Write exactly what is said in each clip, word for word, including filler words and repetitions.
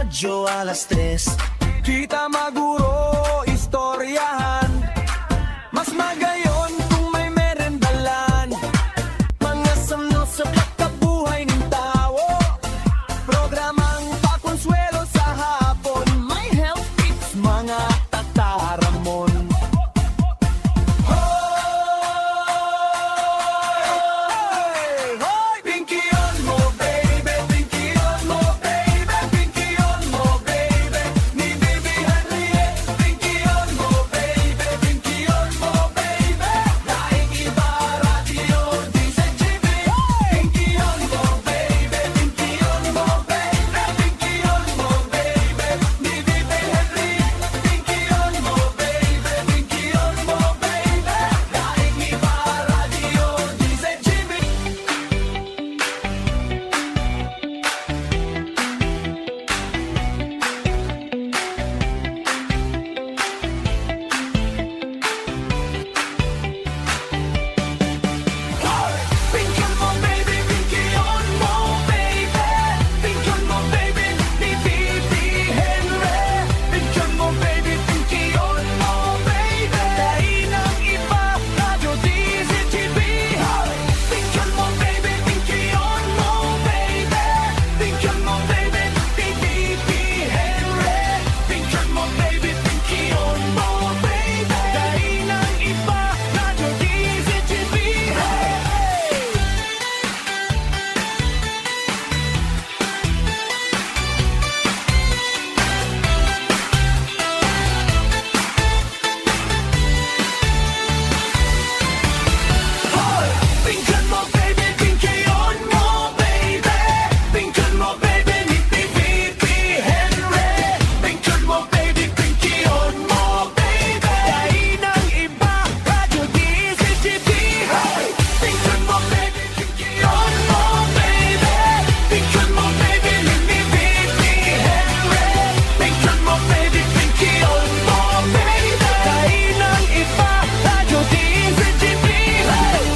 Radyo alas tres. Kita maguro, istoryahan. Mas magayon kung may merendalan. Mga samno sa pagkabuhay ng tao. Programang pakonsuelo sa hapon. May health tips, mga tataramon. Hoy! Hoy! Pinkion mo, baby, pinkion mo, baby, pinkion mo, baby. Ni Bibi Henriette, pinkion mo, baby, pinkion mo, baby. Daing iba, radyo, D Z G B. Pinkion mo, baby, pinkion mo, baby, pinkion mo, baby. Ni Bibi Henriette, pinkion mo, baby, pinkion mo, baby. Daing iba, radyo, D Z G B. Pinkion mo, baby, pinkion mo, baby. Pinkion mo, baby, pinkion mo, baby. Dai nang iba, Radyo D Z G B. Pinkion mo, baby, pinkion mo, baby. Pinkion mo, baby, baby, Henry. Pinkion mo, baby, pinkion mo, baby. Dai nang iba, Radyo D Z G B. Hey! Pinkion mo, baby, pinkion mo, baby. Pinkion mo, baby, ni P V P Henry. Pinkion mo, baby, pinkion mo, baby. Dai nang iba, Radyo D Z G B. Hey! Pinkion mo, baby, pinkion mo, baby. Pinkion mo, baby, ni P V P Henry. Pinkion mo, baby, pinkion mo, baby. Dai nang iba, Radyo D Z G B. Hey!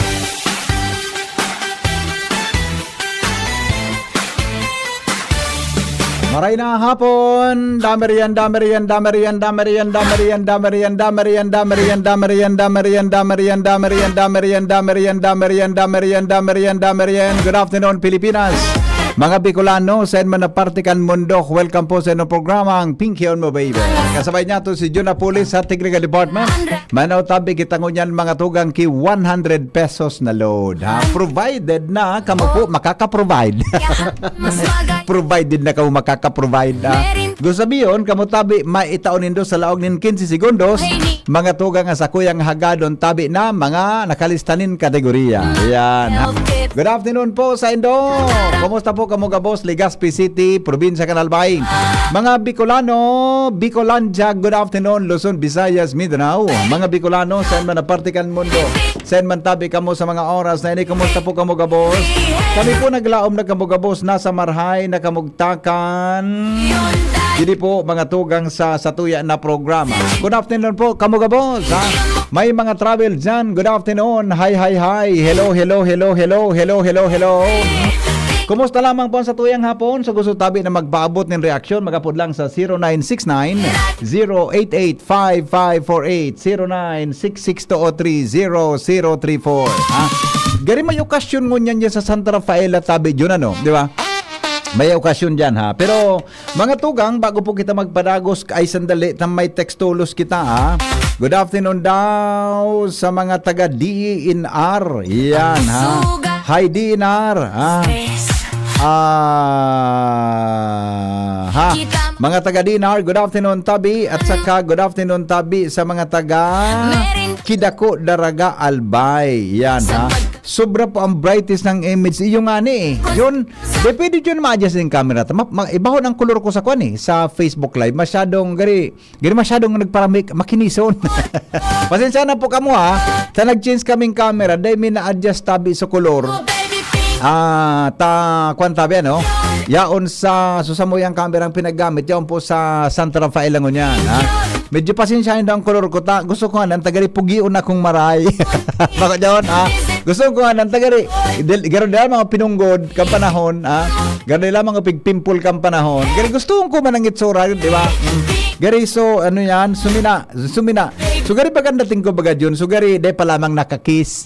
Maray na hapon, Damerian, Damerian, Damerian, Damerian, Damerian, Damerian, Damerian, Damerian, Damerian, Damerian, Damerian, Damerian, Damerian, Damerian, Damerian, Damerian, Damerian, Damerian, Damerian. Good afternoon, Pilipinas. Mga Bicolano, saan man na parte kan mundo, welcome po sa inyong programang Pinkion Mo, Baby. Kasabay niya to si Jun Apulis sa Technical Department. Manaw tabi kita ngunyan, mga tugang, ki one hundred pesos na load, ha? Provided na kamo po makaka-provide. Provided na kamo makaka-provide, ha? Gusto sabihin, kamo tabi, maitao nindo sa laog nin quince segundos, mga tugang, nga sakuyang hagadon tabi na mga nakalista nin kategoriya. Yan, ha? Good afternoon po sa indo. Kumusta po kamo gabos, Legazpi City, Probinsya kan Albay? Mga Bicolano, Bicolandia, good afternoon, Luzon, Visayas, Mindanao. Mga Bicolano, saan man na parte kan mundo, saan man tabi kamo sa mga oras na ini, kumusta po kamo gabos? Kami po naglaom na kamo gabos, nasa marhay na kamugtakan. Didi po, mga tugang, sa satuya na programa. Good afternoon po, kamo gabos, ha? May mga travel dyan. Good afternoon. Hi, hi, hi. Hello, hello, hello, hello, hello, hello, hello. Kumusta lamang po ang satuyang hapon? So, gusto tabi na magpaabot nin reaksyon, magapod lang sa zero nine six nine, zero eight eight, five five four eight, zero nine six six two oh three zero zero three four. Ha? Gari may okasyon ngunyan dyan sa Santa Rafaela, tabi dyan, ano? Di ba? May okasyon dyan, ha? Pero, mga tugang, bago po kita magpadagos, ay sandali, ta may text tolos kita, ha? Good afternoon daw sa mga taga D E N R. Yan, ha? Hi, D E N R, ha? Ah, ha? Mga taga D E N R, good afternoon, tabi. At saka, good afternoon, tabi, sa mga taga Kidako, Daraga, Albay. Yan, ha? Sobra po ang brightness ng image. Iyo nga ni, eh. Yun, depende yun ma-adjust yung camera. Ma, ma, ibahon ang color ko sa kwan, eh, sa Facebook Live. Masyadong, gari, gari masyadong nagparamik, makinison. Pasensya na po kamo, ha. Sa nag-change kaming camera, dahil may na-adjust tabi sa color. Ah, ta, kwan tabi, ano? Yaon sa susamuyang camera ang pinagamit, yaon po sa Santa Rafael lang yan, ha? Medyo pasensya yun daw ang color ko, ta, gusto ko nga, nang tagari pugion akong maray. Baka dyan, ha? Gusto ko nga nang tagari. Del-, garo dahil mga pinunggod kang panahon, ha? Garo dahil mga pigpimpol kang panahon. Gari gusto ko man ang itsura, di ba? Mm. Gari so, ano yan? Sumina. Sumina. So gari baga ang dating ko baga, Jun. So gari, dahil pa lamang nakakiss.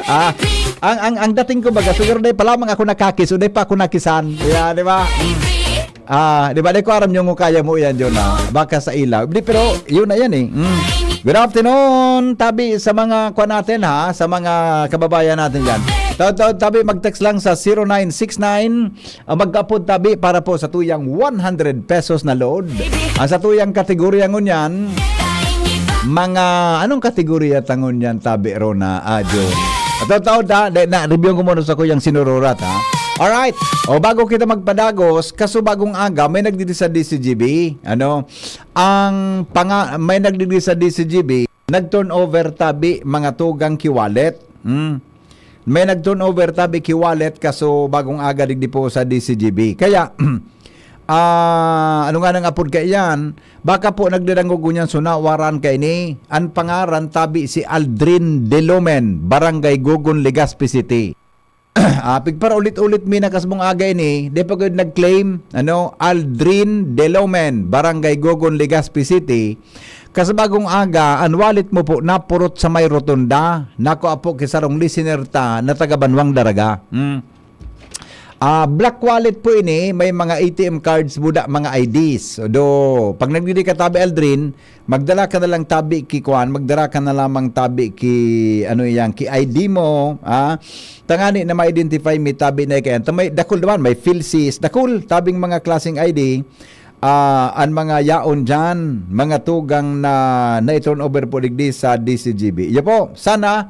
Ah, ang, ang, ang dating ko baga, so gari dahil pa lamang ako nakakiss, so dahil pa ako nakisan. Yeah, di ba? Mm. Ah, di ba? Di ko aram yung kaya mo yan, Jun, ah. Baka sa ilaw. Di, pero yun na yan, eh. Mm. Good afternoon, tabi sa mga kwan natin, ha, sa mga kababayan natin dyan. Ta-, ta-, tabi, mag-text lang sa zero nine six nine, ah, mag-apod tabi para po sa tuyang one hundred pesos na load. Ang sa tuyang kategorya ngunyan, mga, anong kategorya ta ngunyan, tabi, Rona, ah, Jun? At totoo ta, de, na, review ko muna sa kuyang sinururat, ha? Alright. O, bago kita magpadagos, kaso bagong aga, may nagdidi sa D C G B. Ano? Ang panga-, may nagdidi sa D C G B, nag-turnover tabi mga tugang ki wallet. Hmm. May nag-turnover tabi ki wallet, kaso bagong aga digdi po sa D C G B. Kaya, ah, ano nga nang apod kaiyan? Baka po nagdadangog ngunyan sunawaran kaini. An pangaran tabi si Aldrin Delomen, Barangay Gogon, Legazpi City. Ah, pigpara-ulit-ulit mi na kasbong aga ini, di pa gud nag-claim, ano, Aldrin Delomen, Barangay Gogon, Legazpi City. Kasabagong aga, an wallet mo po napurot sa may rotonda. Nako apo, kisarong listener ta na taga Banwang Daraga. Hmm. Ah, black wallet po ini, may mga A T M cards, buda, mga I Ds. Do, pag nagdiri ka tabi, Aldrin, magdala ka na lang tabi ki kwan, magdala ka na lamang tabi ki, ano yan, ki I D mo, ah. Tangani na ma-identify mi tabi na kaya. May dakul naman, may PhilSys, dakul, tabing mga klaseng I D. Ah, an mga yaon diyan, mga tugang na nai-turn over po digdi sa D C G B. Iyo po, sana,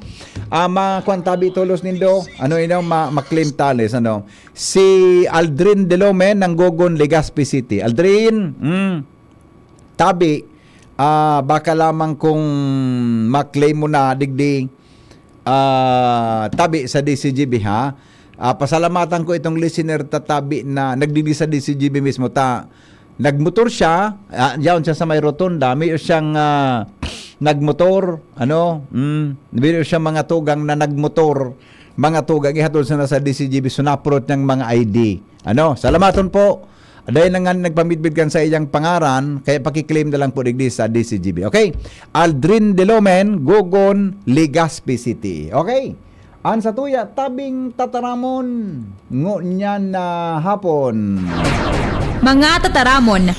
ah, makuan tabi tolos nindo, ano ino, ma-, ma-claim talis, ano. Si Aldrin Delome ng Gogon, Legazpi City. Aldrin, mm, tabi, ah, baka lamang kung ma-claim mo na digdi, ah, tabi sa D C G B, ha? Ah, pasalamatan ko itong listener ta tabi na nagdigdi sa D C G B mismo ta. Nagmotor siya, ah, yaon siya sa may rotonda, may siyang, ah, nagmotor, ano, mm, may siyang mga tugang na nagmotor, mga tugang, ihatod sana sa D C G B, so napurot niyang mga I D. Ano, salamaton po. Dahil na nga nagpamidbid kan sa iyang pangaran, kaya pakiklaim na lang po digdi sa D C G B. Okay? Aldrin Delomen, Gogon, Legazpi City. Okay? An satuya, tabing tataramon, ngunyan na hapon. Mga tataramon.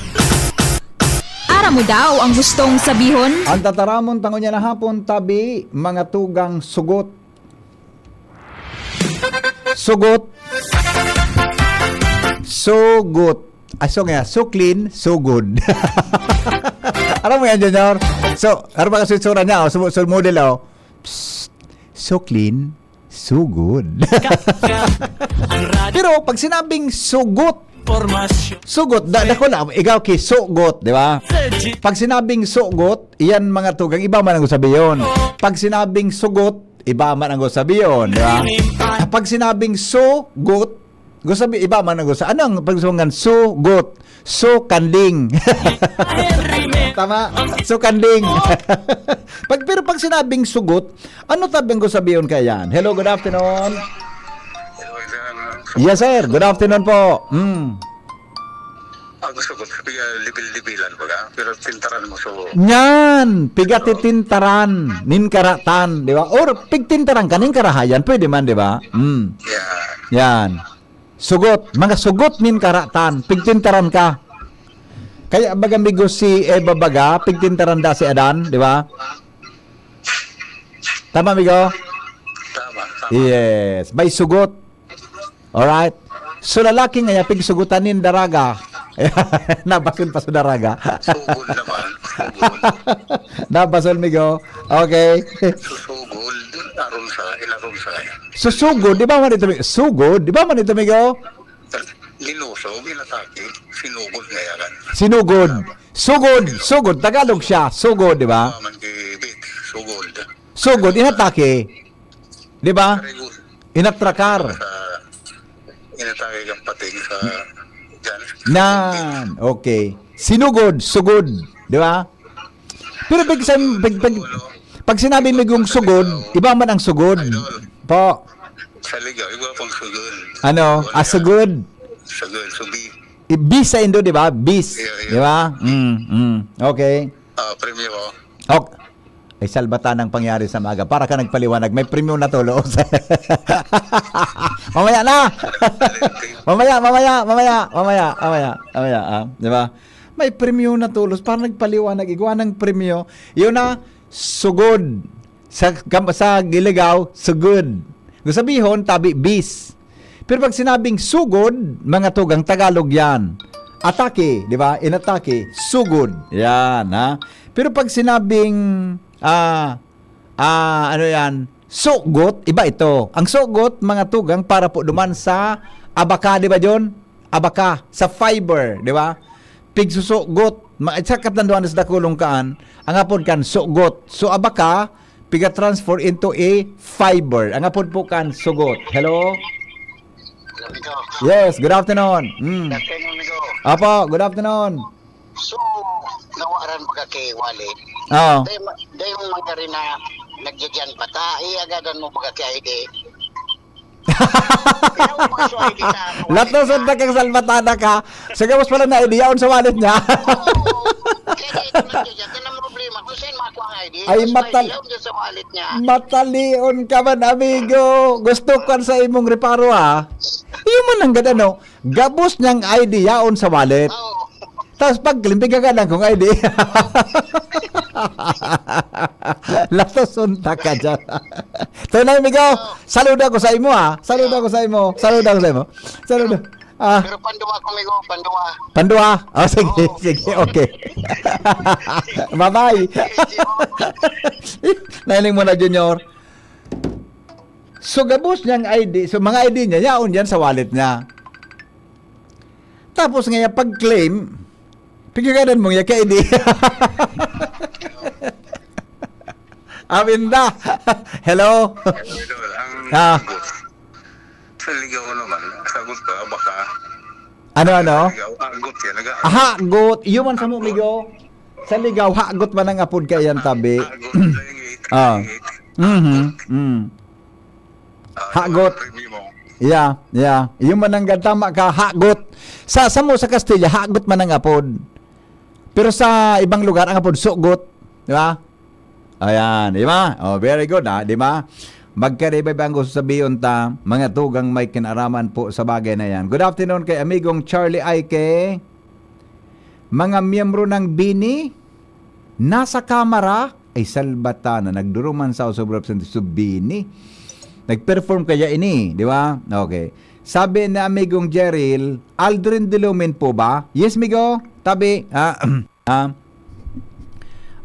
Aram mo daw ang gustong sabihon? Ang tataramon ta ngunyan na hapon, tabi, mga tugang sugot. Sugot. Sugot. Ah, so nga, so clean, so good. Alam mo yan, Junior? So, ano ba kasi itsura niya? Oh, so, so model, oh. Psst, so clean, so good. Pero pag sinabing sugot, sugot, da, dako na, ikaw ki sugot, di ba? Pag sinabing sugot, iyan mga tugang, iba man ang sabiyon. Pag sinabing sugot, iba man ang sabiyon, di ba? Pag sinabing sugot, gusto sabi, iba man ang gusto. Ano ang pagsungan? Sugot. So kanding. Tama? So kanding. Pag, pero pag sinabing sugot, ano tabi ang gusto sabihin kaya yan? Hello, good afternoon. Yes, sir. Good afternoon po. Mm. Ang gusto ko, piga-level-levelan baga, pero tintaran mo, so Nyan! Piga titintaran, nin karatan, di ba? Or pigtintaran ka, nin karahayan, pwede man, di ba? Mm. Yeah. Yan. Sugot, mga sugot nin karatan, pigtintaran ka. Kaya baga, amigo, si Eva baga, pigtintaran da si Adan, di ba? Tama, amigo? Tama, tama. Yes, may sugot. Alright. So, lalaki nga, pigsugutan nin daraga. Nabasol pa sa daraga. Sugod naman. Sugod. Nabasol, migo. Okay. Susugod. Aron sa, ilaron sa. Susugod, di ba man ito, mi-, sugod? Di ba man ito, migo? Linusog, inatake. Sinugod nga yan. Sinugod. Sugod, sugod. Tagalog siya. Sugod, di ba? Tama man kay Vic. Sugod. Sugod, inatake. Di ba? Very good. Inatrakar. Sa inatake kang pating sa dyan. Nan, okay. Sinugod, sugod, di ba? Pero pag sa, pag, pag, Pag sinabi mi gong sugod, iba man ang sugod. Idol. Po. Sa Ligaw, iba pang sugod. Ano? Wala. Ah, sugod. Sugod, subi. I-, bis sa Indo, di ba? Bis. Iyo, iyo. Di ba? Mm, mm. Okay. Ah, premyo ko. Ok. Ay, salbatan ang pangyari sa maaga. Para ka nagpaliwanag, may premyo na tulos. Mamaya na! Mamaya, mamaya, mamaya, mamaya, mamaya, mamaya, ah, di ba? May premyo na tulos. Para nagpaliwanag, igwa ng premyo. Yun na, sugod. Sa, kam-, sa Giligaw, sugod. Kung sabihon, tabi, bis. Pero pag sinabing sugod, mga tugang Tagalog yan. Atake, di ba? Inatake, sugod. Yan, ha? Pero pag sinabing, ah, ah, ano yan, sugot, iba ito. Ang sugot, mga tugang, para po duman sa abaka, di ba, John? Abaka, sa fiber, di ba? Pigsusugot. Ma-, sa katlanduan sa dakulong kaan, ang apod kan sugot. So, abaka, piga-transform into a fiber. Ang apod po kan sugot. Hello? Amigo. Yes, good afternoon. Mm. Good afternoon, amigo. Apo, good afternoon. So, nawaran baga ki wallet. Oo. Dahil ma-, dahil yung mga rin na nagdyan pa ta, iagadan mo baga ki I D. Kaya mo baga so I D sa wallet Latos niya. Ang dakang salbatada ka. Sa gawas pala na I D, yaon sa wallet niya. Oo. Kaya ito nagdyan. Yan ang problema. Kung saan makuha ang I D, Ay, mas matal- mahiyaw dyan sa wallet niya. Matalion ka man, amigo. Gusto ko sa imong reparo, ha. Iyo man ang gad-, ano, gabos niyang I D yaon sa wallet. Oo. Tapos pag limpig ka lang kung I D. Latos unta ka dyan. Ito na, amigo. Saludo ako sa imo, ha. Saludo ako sa imo. Saludo ako sa imo. Saludo. Ah. Pero panduwa ko, amigo. Panduwa. Panduwa? Oh, sige, Oo. sige. Okay. Bye-bye. Nailing mo na, Junior. So, gabos niyang I D. So, mga I D niya, yaon yan sa wallet niya. Tapos ngayon, pag-claim, pigigadan mo niya kay I D. Aminda. Hello? Idol, ang Ah. sa Ligaw naman, sagot ka, baka Ano, ano? Sa Ligaw, agot yan. Naga- Aha, got. Iyo man sa mo, migo. Sa Ligaw, hagot man ang apod kaiyan tabi. Agot, dahil Ah. Mhm. Mm. Ah, Hagot. yung review mo. Yeah, yeah. Iyo man ang gad-, tama ka, hagot. Sa, sa mo, sa Kastilya, hagot man ang apod. Pero sa ibang lugar, ang apod, sugot. Di ba? Ayan, di ba? Oh, very good, ha? Di ba? Magkaiba-iba ang gusto sabihin ta, mga tugang may kinaraman po sa bagay na yan. Good afternoon kay amigong Charlie Aike. Mga miyembro ng BINI, nasa kamara, ay salbatan na, nagduruman sa House of Representatives, so BINI. Nag-perform kaya ini, di ba? Okay. Sabi ni amigong Jeril, Aldrin Delumen po ba? Yes, migo. Tabi, ah, Ah,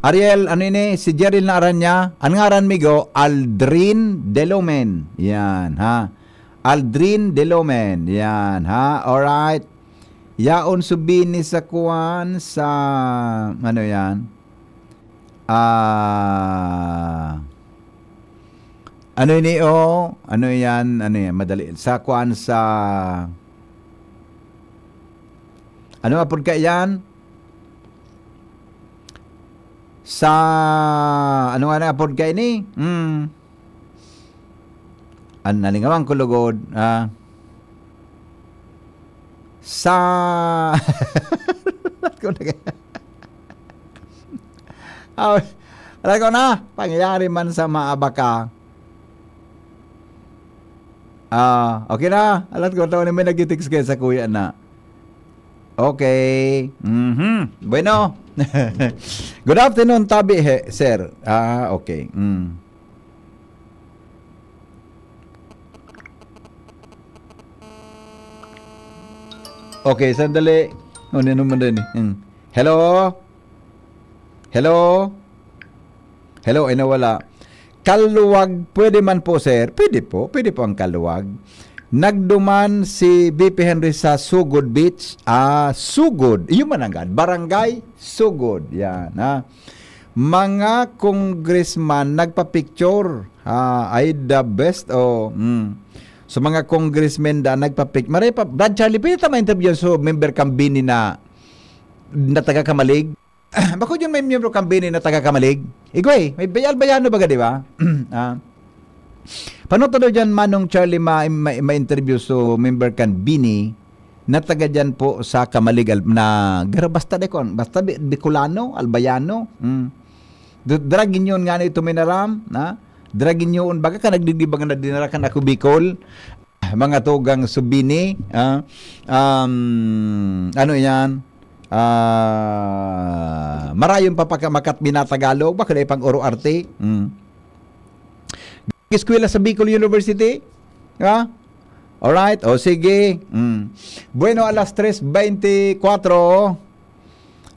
Ariel, ano ini? Si Jeril na aran niya. Ang ngaran, migo, Aldrin Delomen. Yan, ha? Aldrin Delomen. Yan, ha? Alright. Yaon subini sa kuan, sa, ano yan? Ah, ano ini, oh? Ano yan? Ano yan? Madali. Sa kuan, sa, ano apod ka yan? Sa, ano nga na apod ka ini? Hmm. An nalingawan ko lugod, ah. Sa, Aw, alam ko na, pangyayari man sa maabaka. Ah, okay na. Alam ko, tawag may nag-text kayo sa kuya na. Okay. Mhm. Bueno. Good afternoon, tabi, he, sir. Ah, okay. Mm. Okay, sandali. Ano naman din eh. Mm. Hello? Hello? Hello, ay nawala. Kaluwag, pwede man po, sir. Pwede po. Pwede po ang kaluwag. Nagduman si V P Henry sa Sugod Beach. Ah, Sugod. Iyo man ang gan-, barangay Sugod. Yan, ha. Mga congressman nagpa-picture. Ah, ay the best. Oh, mm. So, mga congressmen da nagpa-pic-, maray pa, Brad Charlie, pwede ta ma-interview yan? So, member kang BINI na, na taga Camalig? Bako yun may miyembro kan BINI na taga Camalig. Igway, may bayal-bayano baga, di ba? Ah. Paano to daw dyan, Manong Charlie, ma-, ma-, ma-interview so member kan BINI na taga dyan po sa Camalig, Al-, na, gara basta de kon, basta Bi-, Bicolano, Albayano. Mm. D-, drag inyon nga na ito minaram, na? Drag inyon, baga ka nagdigdi, baga na dinara kan ako Bicol. Mga tugang so BINI, ah, um, ano yan? Ah, marayon pa pagka makat binatagalog, baka na ipang oro arte. Mm. Eskwela sa Bicol University? Ha? Alright, o sige. Mm. Bueno, alas tres veinticuatro,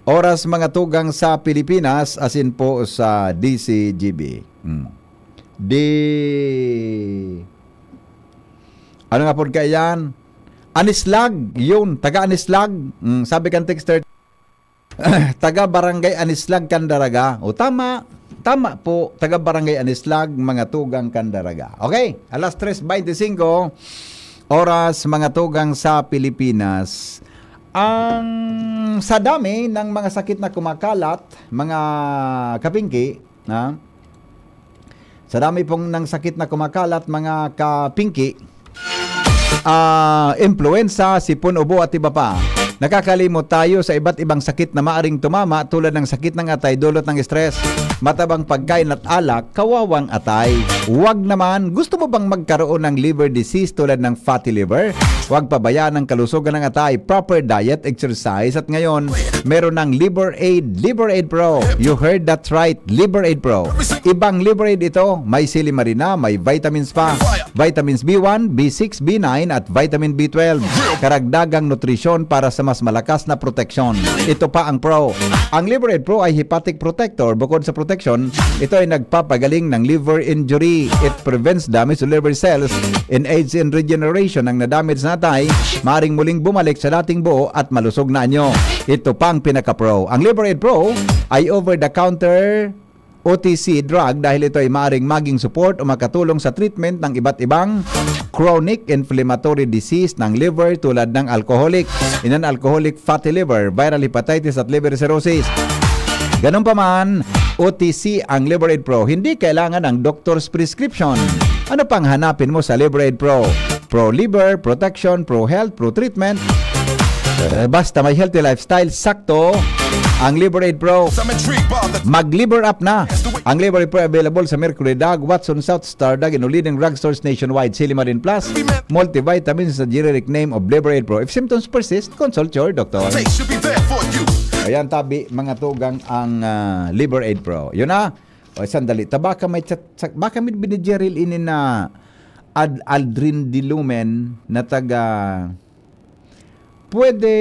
oras mga tugang sa Pilipinas, asin po sa D C G B. Mm. Di... Ano nga pod kaiyan? Anislag, yun, taga Anislag. Mm, sabi kan texter, taga Barangay Anislag, Candaraga. O tama, tama po, taga Barangay Anislag, mga tugang Candaraga. Okay, alas tres veinticinco, oras, mga tugang sa Pilipinas. Ang sa dami ng mga sakit na kumakalat, mga kapingki, ha? Sa dami pong ng sakit na kumakalat, mga kapingki, ah, impluensa, sipon, ubo at iba pa. Nakakalimot tayo sa iba't ibang sakit na maaring tumama, tulad ng sakit ng atay dulot ng stress, matabang pagkain at alak, kawawang atay. Wag naman, gusto mo bang magkaroon ng liver disease tulad ng fatty liver? Wag pabayaan ang kalusugan ng atay, proper diet, exercise, at ngayon, meron ng Liver Aid, Liver Aid Pro. You heard that right, Liver Aid Pro. Ibang Liver Aid ito, may silimarina, may vitamins pa, vitamins B one, B six, B nine, at vitamin B twelve. Karagdagang nutrisyon para sa mas malakas na proteksyon. Ito pa ang Pro. Ang Liver Aid Pro ay hepatic protector. Bukod sa proteksyon, ito ay nagpapagaling ng liver injury. It prevents damage to liver cells. In aids in regeneration, ang nadamage na atay, maaring muling bumalik sa dating buo at malusog na anyo. Ito pa ang pinaka-pro. Ang Liver Aid Pro ay over-the-counter O T C drug dahil ito ay maaring maging support o makatulong sa treatment ng iba't ibang chronic inflammatory disease ng liver, tulad ng alcoholic, non-alcoholic fatty liver, viral hepatitis at liver cirrhosis. Ganun pa man, O T C ang Liver Aid Pro. Hindi kailangan ng doctor's prescription. Ano pang hanapin mo sa Liver Aid Pro? Pro liver, protection, pro health, pro treatment. Eh, basta may healthy lifestyle, sakto ang Liver Aid Pro. Mag-liver up na. Ang Liver Aid Pro available sa Mercury Drug, Watson South Star Drug, and leading drugstores nationwide. Silimarin Plus, multivitamins sa generic name of Liver Aid Pro. If symptoms persist, consult your doctor. Ayan, tabi, mga tugang ang, ah, Liver Aid Pro. Yun na. O, sandali. Ta, baka may chat, sa, baka may binijeril ini na Ad-, Aldrin Dilumen na taga, pwede,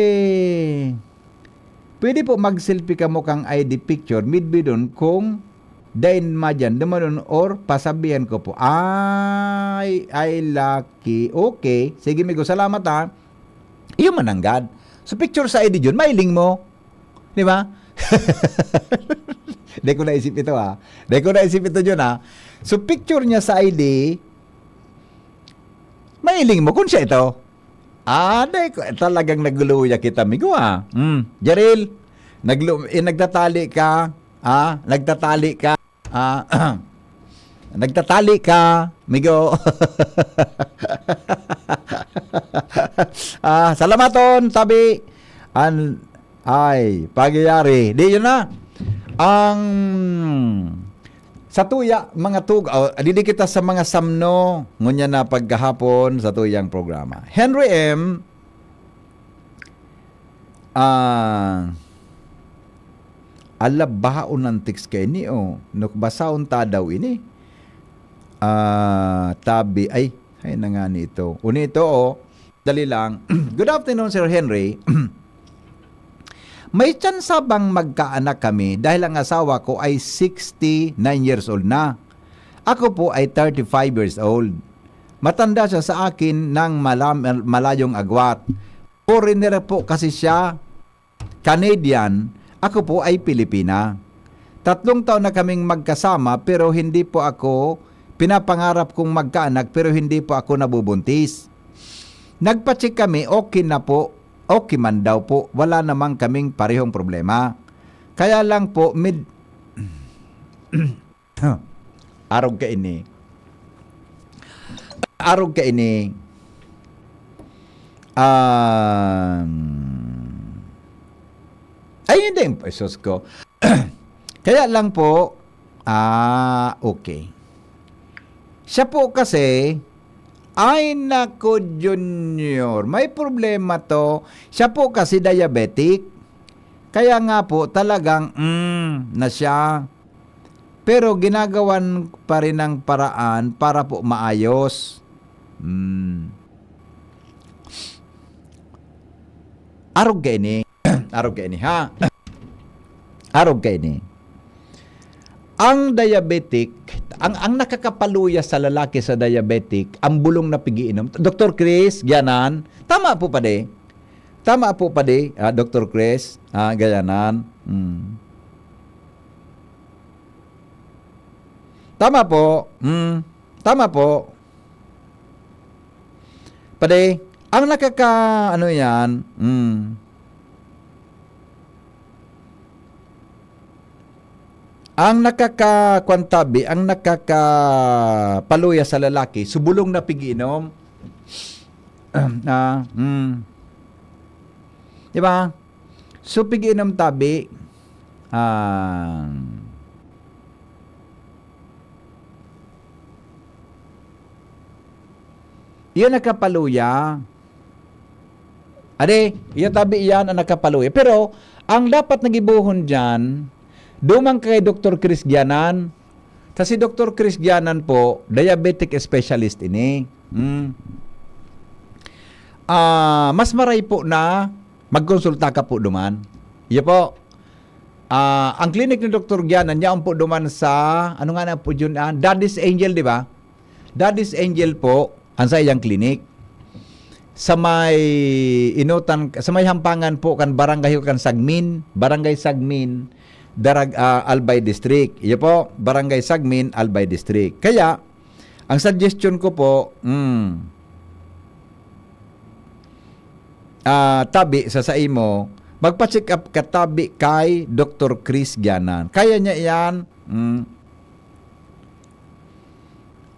pwede po mag-selfie kamo kang I D picture, midbidon kung dain madyan, dumanon or pasabihan ko po. Ay, ay, lucky. Okay. Sige, migo. Salamat, ha. Iyo mananggad. So, picture sa I D yun, mailing mo. Di ba? Di ko naisip ito, ha. Di ko naisip ito, Jun, ha. So, picture niya sa I D, mailing mo kung siya ito. Ah, di ko, talagang nagluluya kita, amigo, ah. Hmm. Jaril, naglu-, eh, nagtatali ka, ah, nagtatali ka, ah, nagtatali ka, amigo. Ah, salamaton, tabi. An-, ay, pagyayari. Di, yun na. Ang, sa tuya, mga tug-, oh, didi kita sa mga samno, ngunyan na pagkahapon, sa tuyang programa. Henry M, ah, ala, bahaon ang text kaini, oh. Nukbasaon ta daw ini. Ah, tabi, ay, ay na nga nito. Uni ito, oh. Dali lang. Good afternoon, Sir Henry. May tsansa bang magkaanak kami dahil ang asawa ko ay sixty-nine years old na? Ako po ay thirty-five years old. Matanda siya sa akin ng malam-, malayong agwat. Foreigner po kasi siya, Canadian, ako po ay Pilipina. Tatlong taon na kaming magkasama pero hindi po ako, pinapangarap kong magkaanak pero hindi po ako nabubuntis. Nagpa-check kami, okay na po, okay man daw po, wala naman kaming parehong problema. Kaya lang po, mid-, arog ka ini. Arog ka ini. Um, ay, hindi. Jesus ko. Kaya lang po, ah, okay. Siya po kasi, ay nako, Junior, may problema to. Siya po kasi diabetic. Kaya nga po, talagang, mm, na siya. Pero ginagawan pa rin ng paraan para po maayos. Mm. Arog ka ini. Arog ka ini, ha? Arog ka ini. Ang diabetic, ang, ang nakakapaluya sa lalaki sa diabetic, ang bulong na pigiinom. Doktor Chris, Gianan, tama po, padi. Tama po, padi, ah, Doktor Chris, ah, Gianan. Hmm. Tama po. Hmm. Tama po. Padi, ang nakaka-, ano yan, hmm. Ang nakaka-, kwan tabi, ang nakakapaluya sa lalaki, subulong na pigiinom. Ah, hmm. Di ba? So, pigiinom tabi. Ah, iyan nakapaluya. Ade, iya tabi iyan ang nakapaluya. Pero, ang dapat na gibohon diyan, duman kay Doktor Chris Gianan. Sa si Doktor Chris Gianan po, diabetic specialist ini. Hmm. Ah, mas maray po na magkonsulta ka po duman. Iya po. Ah, ang klinik ni Doktor Gianan, yaon po duman sa, ano nga na po yun, ah? Daddy's Angel, di ba? Daddy's Angel po, ang sa iyang klinik. Sa may inutan, sa may hampangan po kan barangay kan Sagmin, Barangay Sagmin, Darag-, ah, Albay District. Iyo po, Barangay Sagmin, Albay District. Kaya, ang suggestion ko po, mm, ah, tabi sa saimo, magpa-check up ka tabi kay Doktor Chris Gianan. Kaya niya iyan, mm,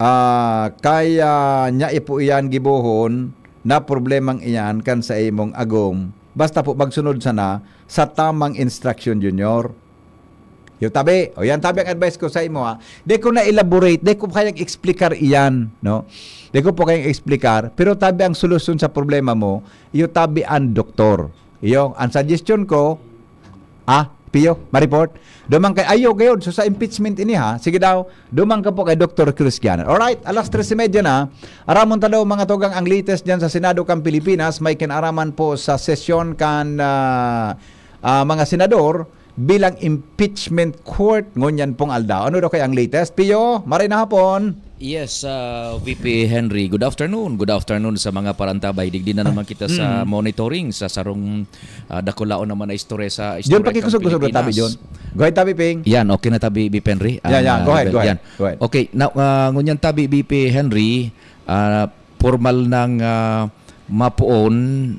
ah, kaya niya ipo iyan gibohon na problemang iyan kan sa imong agom. Basta po magsunod sana sa tamang instruction, Junior. Yung tabi, o yan tabi ang advice ko sa imo, ha. Di ko na elaborate, di ko kayang explicar iyan, no? Di ko po kayang explicar, pero tabi ang solusyon sa problema mo, iyo tabi ang doktor. Iyo, ang suggestion ko, ah, Pio, ma-report. Duman kay, ayo, gayod, so sa impeachment ini, ha. Sige daw, duman ka po kay Doktor Christian. Alright, alas tres y media na. Aramon ta daw, mga tugang, ang latest dyan sa Senado kan Pilipinas. May kinaraman po sa sesyon kan, ah, ah, mga senador bilang impeachment court ngunyan pong aldaw. Ano daw kaya ang latest? Pio, maray na hapon. Yes, ah, V P Henry. Good afternoon. Good afternoon sa mga parantabay. Digdi na naman kita sa Mm. monitoring sa sarong, ah, dakulaon naman na istorya sa Diyon, istorya kan pakikosog-kosog na tabi, Pilipinas. Diyon. Go ahead, tabi, Ping. Yan, okay na tabi, V P Henry. Yan, yan. Ang, Go ahead, ah, go ahead, yan. go ahead. Okay, na, ah, ngunyan tabi, V P Henry, ah, pormal nang, ah, mapoon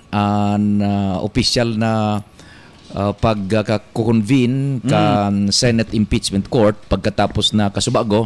an, ah, opisyal na, ah, pagkaka-convene Mm. kan Senate Impeachment Court pagkatapos na kasubago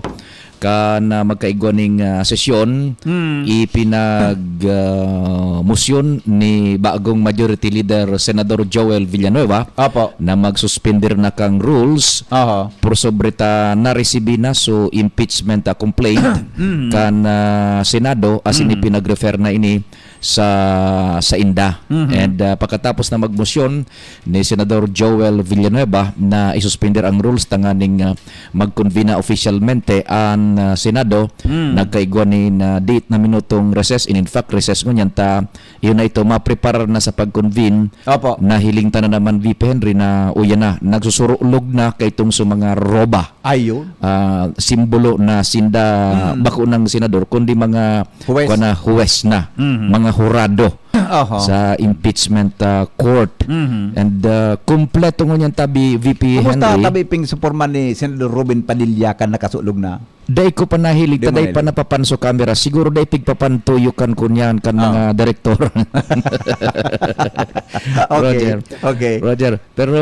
kan, ah, magkaigwa ning, ah, sesyon, Mm. ipinag, ah, mosyon ni bagong Majority Leader Senador Joel Villanueva Apo. na magsuspender na kang rules Aha. por sobre ta naresibi na so impeachment, ah, complaint Mm. kan, ah, Senado, asin Mm. ipinag-refer na ini sa, sa inda. Mhm. And, ah, pagkatapos na magmosyon ni Senador Joel Villanueva na isuspender ang rules tanganing, ah, magkonvina opisyalmente an, ah, Senado, Mm. nagkaigwa nin, ah, date na minutong recess. And in fact, recess ngunyan ta, iyon na ito, mapreparar na sa pag-convene Opo. Nahiling ta na naman, V P Henry, na uyan na, nagsusurulog na kaitong sa mga roba. Ayun. Ah, simbolo na sinda, Mm. bako ng senador, kundi mga Huwes. kuwan na, huwes na, Mhm. mga hurado Aha. sa impeachment, ah, court. Mhm. And, ah, kumpleto ngunyan tabi, V P Kumusta Henry? Tabi ping suporma ni Senador Robin Padilla kan nakasulog na? Dai ko pa nahiling, ta dai pa napapanso kamera. Siguro dai pigpapantuyo kan kunyan, kan mga direktor. Okay, Roger. Okay. Roger, pero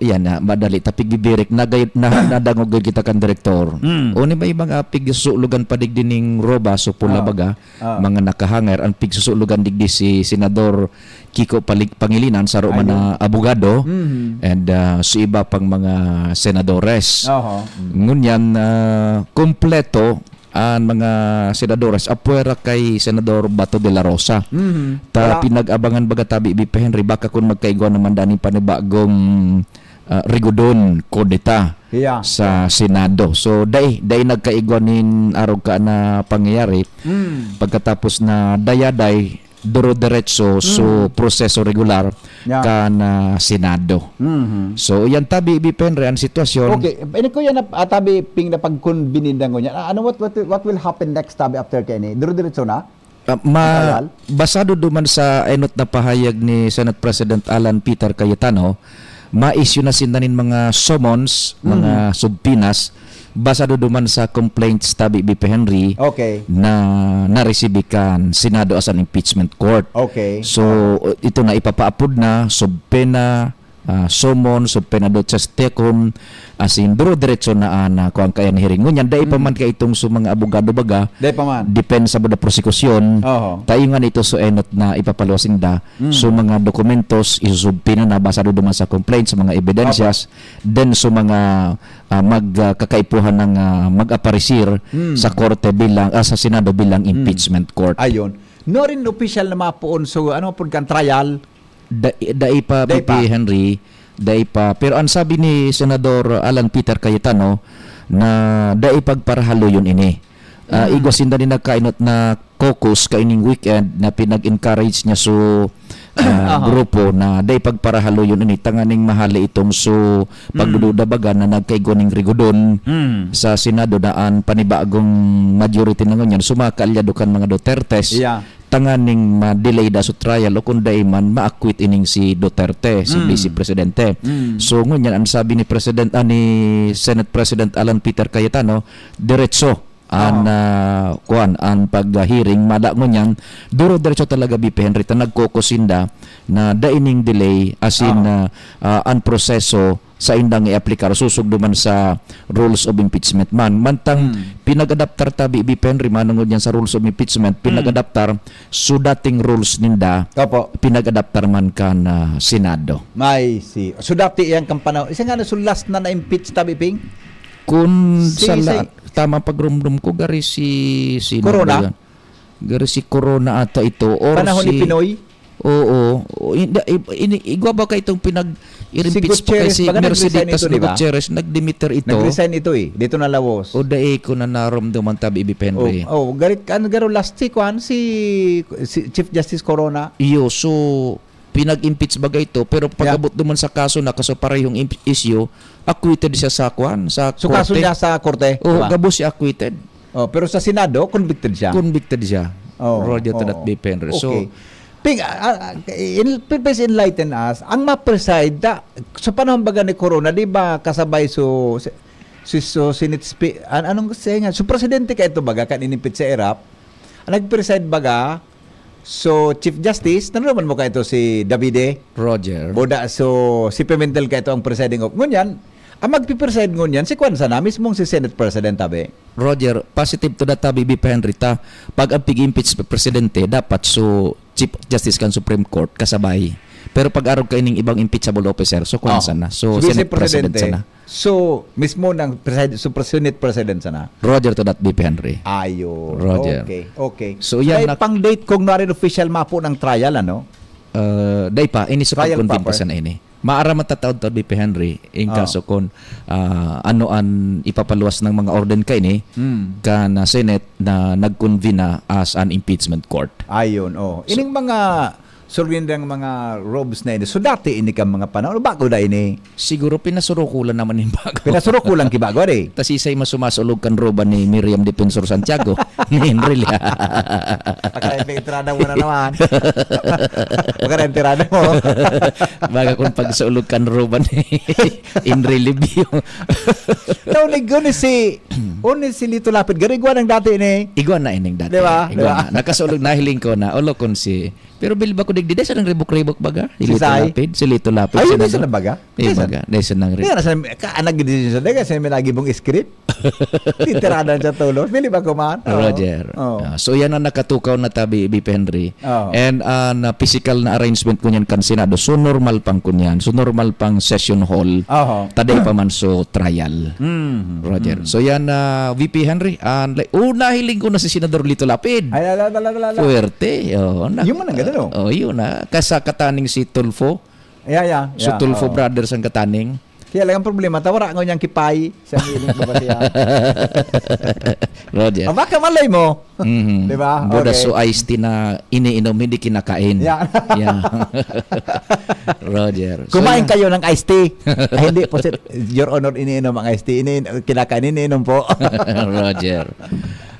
yan na, madali ta pigbibirik. Nagay-, na, nadangog gud kita kan direktor. Mm. O ni may mga pigsusulogan pa digdi ning roba, so pula baga, mga nakahanger, ang pigsusulogan digdi si Senador Kiko Palig-, Pangilinan, saro man na abogado, and, ah, si iba pang mga senadores. Oho. Mm. Ngunyan, ah, kompleto ang mga senadores, apwera kay Senador Bato de la Rosa. Mhm. Ta pinag-abangan baga tabi, B P Henry, baka kun magkaigwa naman daning panibagong, ah, rigodon, kudeta sa Senado. So, dai, dai nagkaigwa nin arog ka na pangyayari. Mm. Pagkatapos na dayaday, duro-diretso so proseso regular kan, ah, Senado. Mhm. So, yan tabi, B P Henry, ang sitwasyon. Okay, ini ko yan na, ah, tabi, Ping, na pagkonbinindang ko niya. Ah, ano, what, what, what will happen next, tabi, after kaini? Duro-diretso na? Ah, ma-, basado duman sa enot na pahayag ni Senate President Alan Peter Cayetano, ma-issue na sinda nin mga summons, mga subpoenas, basado duman sa complaints tabi, B P Henry, okay, na naresibi kan Senado as an impeachment court. Okay. So, ito na ipapaapod na, subpoena, ah, summons, subpoena duces tecum, asin duro-diretso na an, ah, kuwan, kaya ni hearing. Ngunyan, dai pa man kaitong sa mga abogado baga, dai pa man, depensa baga prosekusyon, oho, tayo nga nito sa enot na ipapaluwas ninda. Mm. So, mga dokumentos, isusubpoena na basado duman sa complaints, sa mga ebidensyas, then sa mga, ah, mag, ah, kakaipuhan ng, ah, mag-aparisir sa korte bilang, ah, sa Senado bilang impeachment court. Ayun. No rin official na mapoon, so, ano po kan trial? Da-, dai pa, Dai P P pa. Henry, dai pa. Pero ang sabi ni Senador Alan Peter Cayetano, na dai pagparahaloyon ini. Ah, igwa sinda ni nagkainot na caucus kaining weekend na pinag-encourage niya so, ah, grupo na dai pagparahaloyon ini tanganing mahali itong so pagdududa baga na nagkaigwa ning rigodon sa Senado na an panibagong majority na ngunyan so mga kaalyado kan mga Dutertes. Yeah. Tanganing ma-delay da so trial o kung dai man ma-acquit ining si Duterte, si Vice Presidente. Mm. So, ngunyan, ang sabi ni President, ah, ni Senate President Alan Peter Cayetano, diretso an, ah, kuwan, an pag-hearing, mada ngunyan, duro-diretso talaga, B P Henry, ta nagkokosinda na dai ning delay, as in, ah, ah, an proseso, saindang i-aplikar, susog duman sa rules of impeachment man. Mantang pinag-adaptar tabi, B P Henry, manongod yan sa rules of impeachment, pinag-adaptar so dating rules ninda, Opo. pinag-adaptar man kan, ah, Senado. I see. So, dati yan kan panahon. Isa nga na, so last na na-impeach tabi, Ping? Kun Si, sa la-, si tama pagrumdum ko, gari si, sino Corona? ba yan? Gari si Corona ata ito, or Panahon ni si Pinoy? Oo. O, hindi, i-, ini-, igwa ba ka itong pinag-, Si i-impeach pa kay Gutierrez, si baga Mercedita nag-resign ito, di ba? Gutierrez, nag-demeter ito? Nag-resign ito eh. Dito na lawos. O, dai ko na naromduman tabi, B P Henry. Oh, oh, garit, ano, garo last si, kuan, si, si Chief Justice Corona. Iyo, so, pinag-impeach baga ito, pero pag-abot duman sa kaso na, kaso parehong imp-, issue, acquitted siya sa, kuan, sa So, kaso korte. niya sa korte, Oo, di ba? gabos siya acquitted. Oh, pero sa Senado, convicted siya. Convicted siya. Oh, Roger Tadat oh. B P Henry. So, Okay. Pig-, ah, ah, in-, please enlighten us. Ang ma-preside, ta-, sa panahon baga ni Corona, di ba kasabay so, si, si, so, Senate spe-, an-, anong saying nga? So, presidente ka ito baga, kan inimpeach sa irap, ang nag-preside baga, so, Chief Justice, nanuman mo ka ito si Davide? Roger. Boda, so, si Pimentel ka ito ang presiding of. Ngunyan, ang magpipreside ngunyan, si Kwan sana, mismong si Senate President, tabi. Roger, positive to that, tabi, B P Henry, ta, pag ang pig-impeach presidente, dapat so Chief Justice kan Supreme Court, kasabay. Pero pag arog ka ining ibang impeachable officer, so kwan Oh. sana. So, So, Vice Senate President Presidente. sana. So, mismo ng preside-, so, Senate President sana. Roger to that, B P Henry. Ayun. Roger. Okay, okay. So, yan Ay, na- pang date kung narin official mapo ng trial, ano? Uh, day pa, ini sa Trial pag-convene pa proper. sana ini. Maaram matataod to, B P Henry, in Oh. kaso kung, ah, ano an ipapaluwas ng mga orden kaini, Hmm. kan, ah, Senate na nag-convene na as an impeachment court. Ayun, oh. So Ining mga, Surgindo ang mga robes na ini. So, dati ini kan mga panahon, bago na ini. Siguro pinasurukulan naman yung bago. Pinasurukulan ki bago, ari. Tasisay masumasulog kan roba ni Miriam Defensor Santiago ni Henry Lia. Pagka entrada mo na naman. Pagka entrada mo. Baga kung pagsulog kan roba ni Henry Libio. Naunig ko ni si, uni si Lito Lapid. Garigwa ng dati ini. Igwa na ining dati. Di ba? Di Igwa ba? Na. Nakasulog na hiling ko na. Olo kon si Pero bilib ako digdi, dai sa nang ribok-ribok baga. Si Lito Sai? Lapid, si Lito Lapid. Ay, Senador. dai sa na baga? Di Dai sa baga, dai sa nang ribok. Kaya nasa, ka, nag-decision sa daga, sa may nagibong script. Titiradan sa tulos. Bilib ako man. Oo. Roger. Oo. Ah, so yan ang nakatukaw na tabi, B P Henry. Oo. And uh, na physical na arrangement ko niyan kan Senado. So normal pang kunyan. So normal pang session hall. Oho. Taday pa man so trial. Mm. Roger. So yan, uh, V P Henry. Uh, like, oh, nahiling ko na si Senador Lito Lapid. Ay, ala, ala, ala, ala. Puwerte. Oh, na, Yung man ang ganun, oh. Oh, yun na. Kasakataning si Tulfo. Yeah, yeah, So, yeah, Tulfo oo. Brothers ang kataning. Kaya lang ang problema, tawara ko niyang kipay sa miling ko ba siya? Roger. O baka malay mo. Mhm. Di ba? Buda Okay. so iced tea na iniinom, hindi kinakain. Yeah. Yeah. Roger. So, Kumain yun. Kayo ng iced tea. Ay, hindi po, sir. Your Honor, iniinom ang iced tea. Ini kinakain, iniinom po. Roger.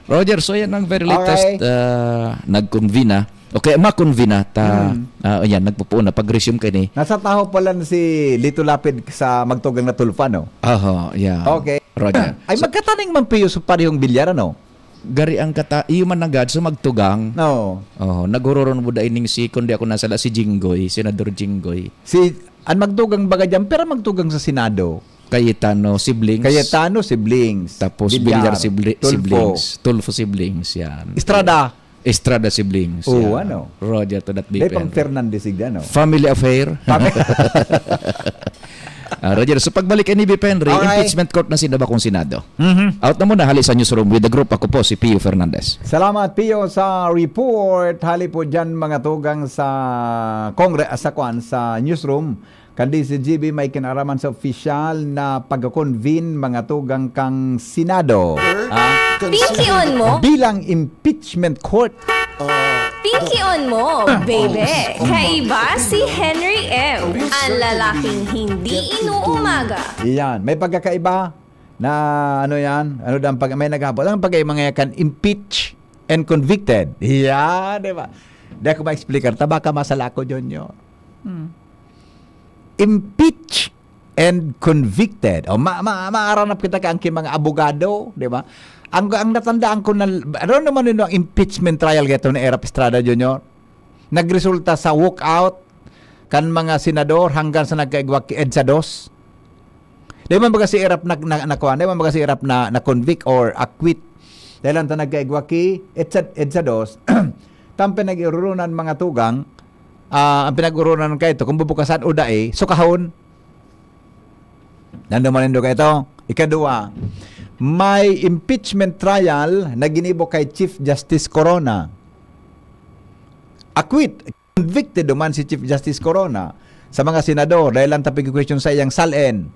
Roger, so yan ang very latest Alright. uh, nag-convene na. Okay, ma-convene na. Ta, Hmm. ah, yan, nagpupuon na. Pag-resume kayo ni. Nasa taho pala si Lito Lapid sa magtugang na Tulfo, no? Oho, yeah. Okay. Roger. Ay, magkataning man piyo sa parehong bilyar, ano? Gari ang kata, iyo man nanggad sa magtugang. No. Oh, naghuroron mo dai ning si, kundi ako nasala, si Jinggoy, Senador Jinggoy. Si, ang magtugang baga dyan, pero magtugang sa Senado. Cayetano siblings. Cayetano siblings. Tapos Villar, Villar sibli- Tulfo. siblings. Tulfo siblings, yan. Estrada. Estrada siblings. Oo, yan. Ano? Roger to that Dahil pang B P N. Fernandez, sigda, no? Family affair. Family- Ah, Roger, so pagbalik ni B P N Ray, Okay. Impeachment Court na sinda bakong Senado. Mhm. Out na muna, hali sa newsroom with the group. Ako po si Pio Fernandez. Salamat, Pio, sa report. Hali po dyan, mga tugang sa Congress, sa kwan, sa newsroom. Kan D C G B may kinaraman sa opisyal na pagko-convene, mga tugang kang Senado. Ah? Pinkion mo, Bilang impeachment court. pinkion mo, baby. Kaiba si Henry M, ang lalaking hindi inuumaga. Iyan. May pagkakaiba na ano yan? Ano daw ang pag-, may naghapot? Ang pag-, mga kan impeach and convicted. Yan, di ba? Di ako ma-explicar. Tabaka masala ko, Junior. Hmm. Impeach and convicted. O, ma, ma, maaranap kita kang ki mga abogado, di ba? Ang, ang natandaan ko na, ano naman yun ang impeachment trial gato ni Erap Estrada Junior? Nagresulta sa walkout kan mga senador hanggang sa nagkaigwa ki EDSA dos. Di man baga si Erap na, na, na, kuwan? Di man baga si Erap na, na convict or acquit? Dahil lang ta nagkaigwa ki EDSA, EDSA dos, tampe nag-irurunan mga tugang, ah, ang pinag-urunan kaito, kung bubukasan o dai, sukahon. Nando manindo ka ito. Ikadua, may impeachment trial na ginibo kay Chief Justice Corona. Acquit, convicted duman si Chief Justice Corona sa mga senador dahil lang tapig question sa iyang salen.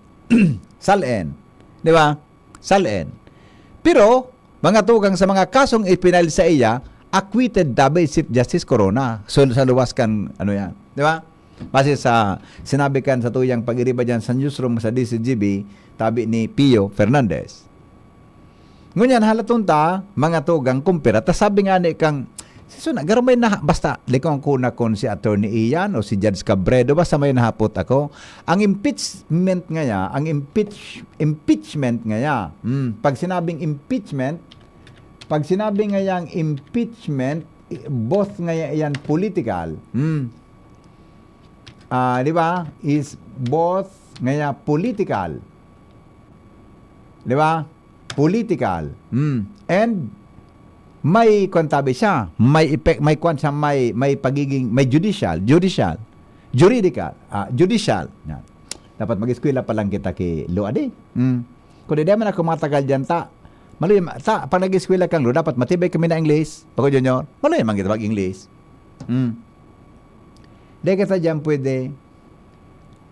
Salen. Di ba? Salen. Pero, mga tugang sa mga kasong ipinal sa iya, acquitted tabi si Chief Justice Corona. So, sa luwas kan, ano yan. Di ba? Base sa sinabi kan sa tuyang pag-iriba dyan sa newsroom sa D C G B, tabi ni Pio Fernandez. Ngunyan, halaton ta, mga tugang kumpira, ta sabi nga ni kang, si Suna, garmay na, basta, likong ko na kon si Attorney Ian o si Judge Cabredo, basta may nahapot ako. Ang impeachment ngaya, ang impeach, impeachment ngaya, hmm, pag sinabing impeachment, pag sinabing ngayang impeachment, i- both ngaya yan political. Hmm. Ah, di ba? Is both ngaya political. Di ba? Political. Hmm. And may kwan tabi siya, may effect, may kwan siya, may, may pagiging, may judicial, judicial, juridical, ah, judicial. Yan. Dapat mag-eskwela pa lang kita ki law, adi. Hmm. Kung di man ako matagal dyan, ta, maluya, ta, pag nag-eskwela kang law, dapat matibay kami na English. Pag Junior, maluya man kita mag-English. Hmm. Di kita dyan pwede.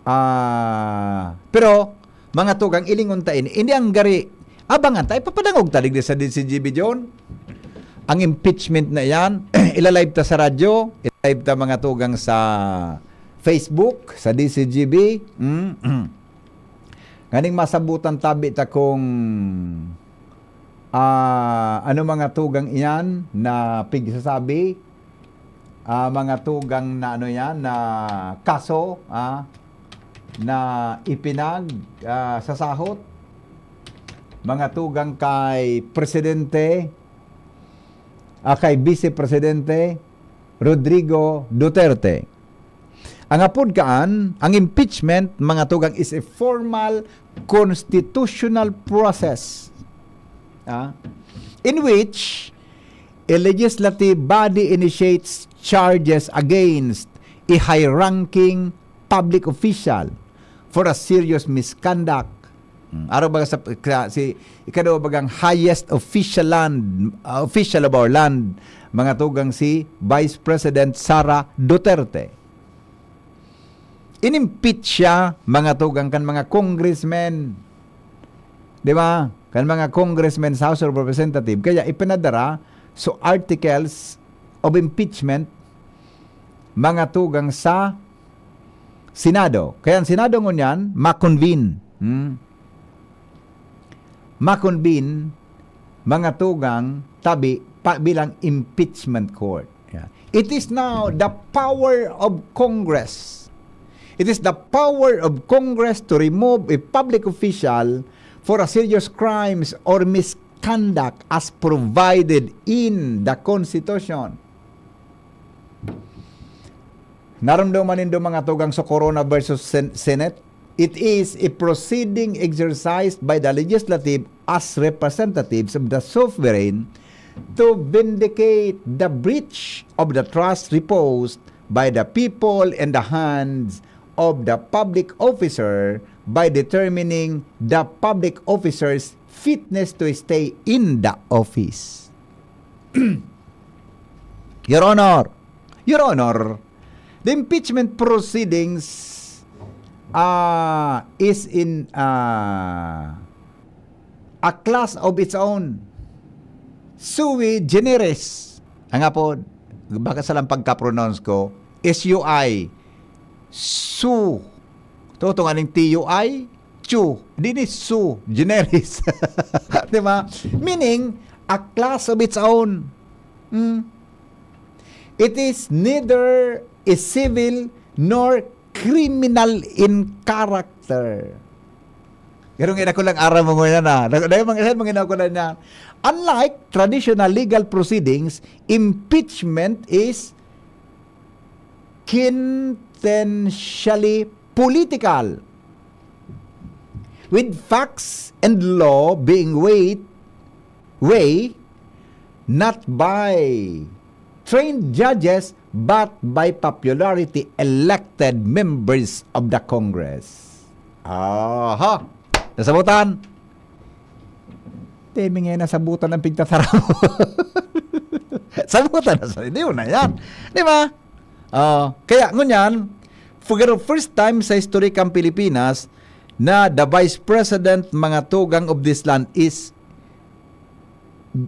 Ah, pero, mga tugang, ilingon ta ini. Hindi ang gari, abangan ta, ipapadangog ta digdi sa D C G B John. Ang impeachment na yan, ilalive ta sa radyo, Live ta, mga tugang, sa Facebook, sa D C G B. Mm. Nganing masabutan tabi ta kung, ah, ano, mga tugang, iyan na pigsasabi, ah, mga tugang, na ano yan, na kaso, ah, na ipinag, ah, sasahot, mga tugang, kay Presidente, ah, kay Vice Presidente Rodrigo Duterte. Ang apod kaan, ang impeachment, mga tugang, is a formal constitutional process, ah, in which a legislative body initiates charges against a high-ranking public official for a serious misconduct. Hmm, araw baga sa, sa, si, ikaduwa bagang highest official land, ah, official of our land, mga tugang, si Vice President Sara Duterte. Inimpeach siya, mga tugang, kan mga congressmen. Di ba? Kan mga congressmen sa House of Representatives. Kaya ipinadara so articles of impeachment, mga tugang, sa Senado. Kaya ang Senado ngunyan, ma-convene. Hmm? Ma-convene, mga tugang, tabi pa, bilang impeachment court. Yeah. It is now the power of Congress. It is the power of Congress to remove a public official for a serious crimes or misconduct as provided in the Constitution. Narumduman nindo, mga tugang, sa Corona versus Sen-, Senate? It is a proceeding exercised by the legislative as representatives of the sovereign to vindicate the breach of the trust reposed by the people in the hands of the public officer by determining the public officer's fitness to stay in the office. Your Honor, Your Honor, the impeachment proceedings, ah, is in, ah, a class of its own. Sui generis. Ang apod, baka sa lang pagka-pronounce ko, S U I. Su. Totoo nga ning T U I, chu. Di ni su, generis. Di ba? Meaning, a class of its own. Hmm? It is neither a civil nor criminal in character. Pero nga, ako lang aram mo ngunyan, ah. Dahil mga, mga, mga, mga, unlike traditional legal proceedings, impeachment is quintessentially political, with facts and law being weighed, weighed not by trained judges but by popularity elected members of the Congress. Aha! Nasabutan? Temi nga nasabutan ang pigtataraw. Sabutan na sa, di mo na yan. Di ba? Ah, kaya ngunyan, for the first time sa history kan Pilipinas, na the vice president, mga tugang, of this land is,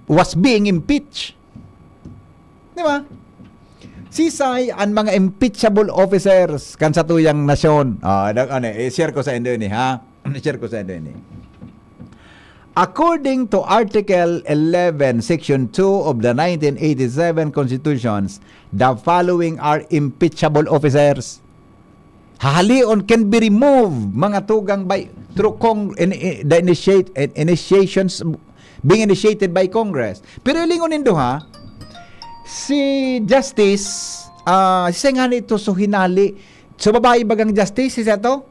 was being impeached. Di ba? Sisay an mga impeachable officers kan satuyang nasyon? Ah, da-, ano, i-share ko sa indo ini, ha? I-share ko sa indo ini. According to Article eleven, Section two of the nineteen eighty-seven Constitutions, the following are impeachable officers. Hahalion, can be removed, mga tugang, by, through Cong-, in, in, the initiate, in, initiations being initiated by Congress. Pero ilingon nindo, ha, si Justice, ah, siya nga nito, so hinali, so babae bagang Justice, siya to?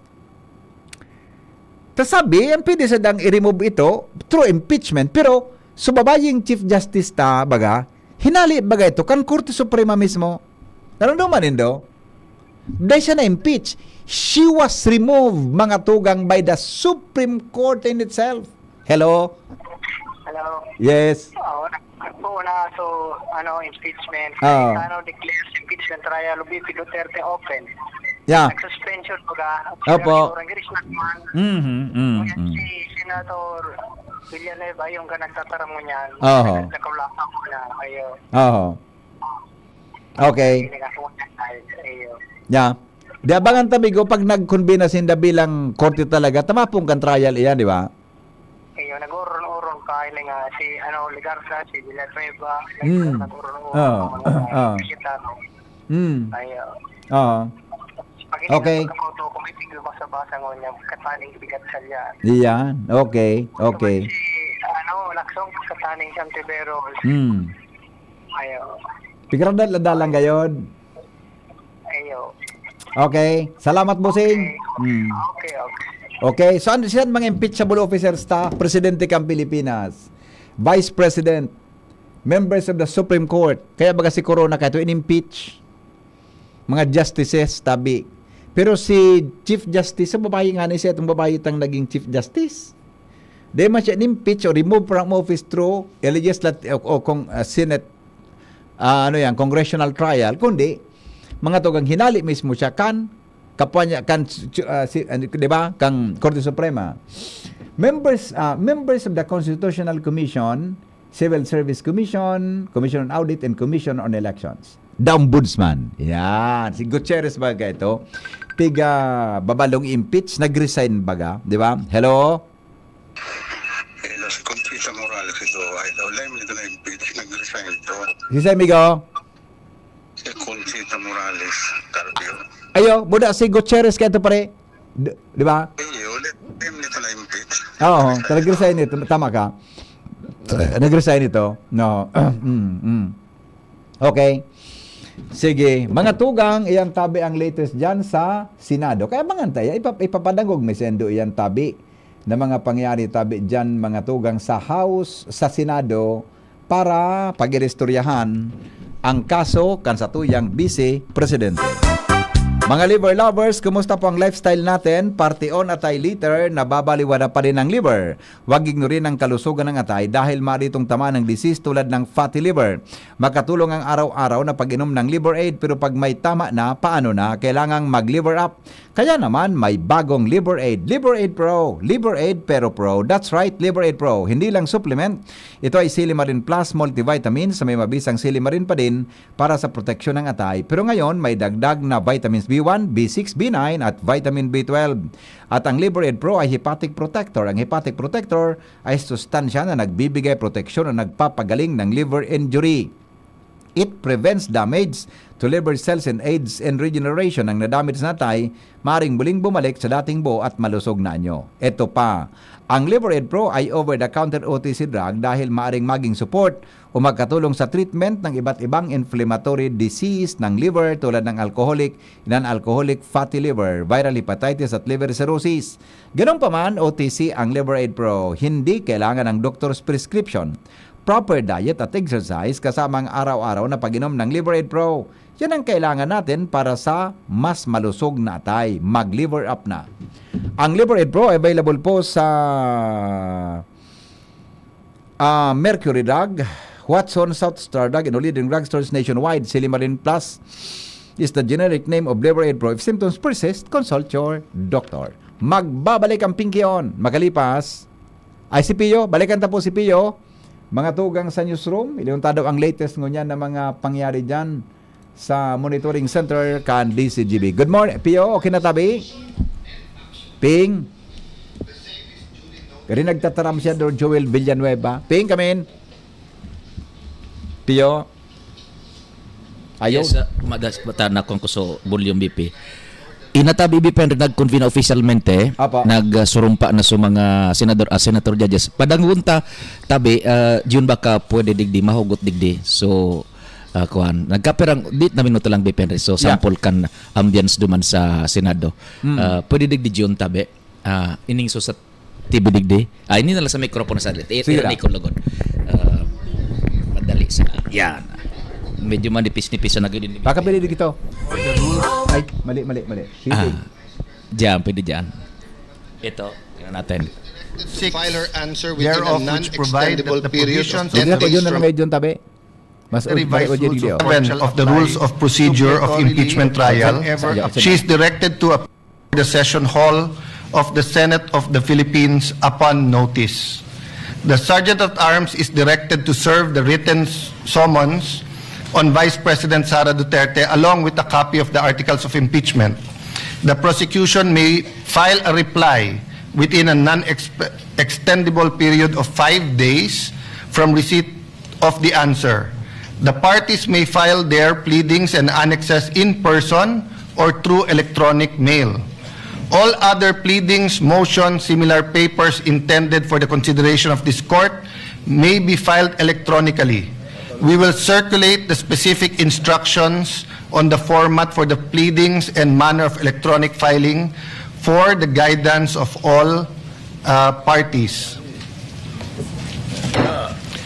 Ta sabi, ang pwede sa dang i-remove ito through impeachment, pero so babayeng Chief Justice ta, baga, hinali baga ito kan Korte Suprema mismo. Naramdaman nindo? Dahil siya na-impeach, she was removed, mga tugang, by the Supreme Court in itself. Hello? Hello? Yes. Oo, nag-, nagpuuna so, ano, impeachment. Oo. Cayetano declares impeachment trial of V P Duterte open. Yeah. Nag-suspension baga. Opo. Senator, ang giris na naman. Mhm, mm, Kaya mm. Si Senator Villanueva, yung ka nagtataram mo niyan, Oho. Nagkakulapa mo na, ayo. Oho. Okay. Hindi na ako nag-, iyo. Yeah. Di abangan ta, amigo, pag nag-convene na sinda bilang korte talaga, tamapong kan trial iyan, di ba? Iyo, nag-uron-uron ka, ini nga, si, ano, Legarda, si Villanueva, Hmm. nag-uron-uron Oo. ka, mga Oo. kita, no? Hmm. Iyo. Oo. Pag hindi Okay. na pagkaputo, kung may tigil basa-basa ngunyan, kataning bigat sa liyan. Iyan. Okay. Okay. Si, ano, Lacson, kataning Santiveros. Hmm. Iyo. Pigra da-, dalang gayod. Iyo. Okay. Salamat, bossing. Okay. Hmm. Okay, okay. Okay. So, ano siya, mga impeachable officers ta? Presidente kang Pilipinas. Vice President. Members of the Supreme Court. Kaya baga si Corona kaya ito in-impeach. Mga justices, tabi. Pero si Chief Justice, sa babae nga ni siya, itong babae itang naging Chief Justice. Di man siya in-impeach o remove from office through a legislat-, o, o kung, ah, Senate, ah, ano yan, congressional trial, kundi mga tugang hinali mismo siya kan kapwa niya, kan, ah, si, ano, di ba, kang Korte Suprema. Members, ah, members of the Constitutional Commission, Civil Service Commission, Commission on Audit, and Commission on Elections. The Ombudsman. Yan. Si Gutierrez ba ito? Tiga babalong impeach, nag-resign baga, di ba? Hello? Hello, si Conchita Morales ito, idol. Lain ito na impeach, nag-resign ito. Si Semigo? Si Conchita Morales, Carpio. Ayo, buda si Gutierrez kaya ito, pare. D-, di ba? Iyo, lain ito na impeach. Oo, nag-resign ito. Tama ka. Nag-resign ito. No. Mm, mm. Okay. Sige, mga tugang, iyan tabi ang latest dyan sa Senado. Kaya abangan tayo, ipa-, ipapadangog mi sendo iyan tabi na mga pangyari tabi dyan, mga tugang sa House, sa Senado, para pag-iristoryahan ang kaso kan satuyang Vice Presidente. Mga liver lovers, kumusta po ang lifestyle natin? Parte on atay liter, nababaliwala pa rin ang liver. Huwag ignorin ang kalusugan ng atay dahil maaari itong tamaan ng disease tulad ng fatty liver. Makatulong ang araw-araw na pag-inom ng Liver Aid, pero pag may tama na, paano na? Kailangang mag-Liver Up. Kaya naman, may bagong Liver Aid. Liver Aid Pro. Liver Aid Pero Pro. That's right, Liver Aid Pro. Hindi lang supplement. Ito ay Silimarin Plus Multivitamins na may mabisang silimarin pa din para sa proteksyon ng atay. Pero ngayon, may dagdag na vitamins B one, B six, B nine at vitamin B twelve. At ang Liver Aid Pro ay hepatic protector. Ang hepatic protector ay sustansya na nagbibigay proteksyon o nagpapagaling ng liver injury. It prevents damage to liver cells and aids in regeneration. Ang nadamage na atay, maring muling bumalik sa dating buo at malusog na anyo. Ito pa, ang Liver Aid Pro ay over-the-counter O T C drug dahil maaring maging support o magkatulong sa treatment ng iba't ibang inflammatory disease ng liver tulad ng alcoholic, non-alcoholic fatty liver, viral hepatitis at liver cirrhosis. Ganun pa man, O T C ang Liver Aid Pro. Hindi kailangan ng doctor's prescription. Proper diet at exercise kasama ang araw-araw na pag-inom ng Liver Aid Pro. Yan ang kailangan natin para sa mas malusog na atay. Mag-Liver Up na. Ang Liver Aid Pro available po sa, ah, Mercury Drug, Watson, South Star Drug, and all leading drugstores nationwide. Silimarin Plus is the generic name of Liver Aid Pro. If symptoms persist, consult your doctor. Magbabalik ang Pinky On makalipas. Ay, si Pio, balikan ta po si Pio. Mga tugang sa newsroom, ilinunta daw ang latest ngunyan na mga pangyari dyan sa Monitoring Center kan D C G B. Good morning, Pio, okay na tabi? Ping? Kaya nagtataram siya, Dor Joel Villanueva. Ping, come in. Pio? Ayo? Yes, ah, madas-, bata na kung kuso volume B P. Inatabi B P N nag-convene na officialmente, Apa. nagsurumpa na sa mga senador, ah, senator judges. Padangon ta, tabi, ah, June baka pwede digdi, mahugot digdi. So, ah, kuan, nagkapirang, di na minuto lang B P N. So, Yeah. sample kan ambience duman sa Senado. Mm. Ah, pwede digdi June, tabi. Ah, ining so sa T V digdi. Ah, ini na lang sa mikropono sa dito. Sige lang. Ito na. Ah, madali sa, yan. Medyo manipis-nipis sa nagdidin. Baka pwede dito. Ay, mali, mali, mali. Sige. Ah, dyan, pwede dyan. Ito, tingnan natin. Six File her answer within a thereof which provide non-extendable that the period of provisions ten Dito, yun na lang medyo tabi. Mas the revised rules of seven of the rules of procedure of impeachment trial. Whenever She is directed to a the session hall of the Senate of the Philippines upon notice. The Sergeant at Arms is directed to serve the written s-, summons on Vice President Sara Duterte along with a copy of the articles of impeachment. The prosecution may file a reply within a non-extendable period of five days from receipt of the answer. The parties may file their pleadings and annexes in person or through electronic mail. All other pleadings, motions, similar papers intended for the consideration of this court may be filed electronically. We will circulate the specific instructions on the format for the pleadings and manner of electronic filing for the guidance of all uh, parties.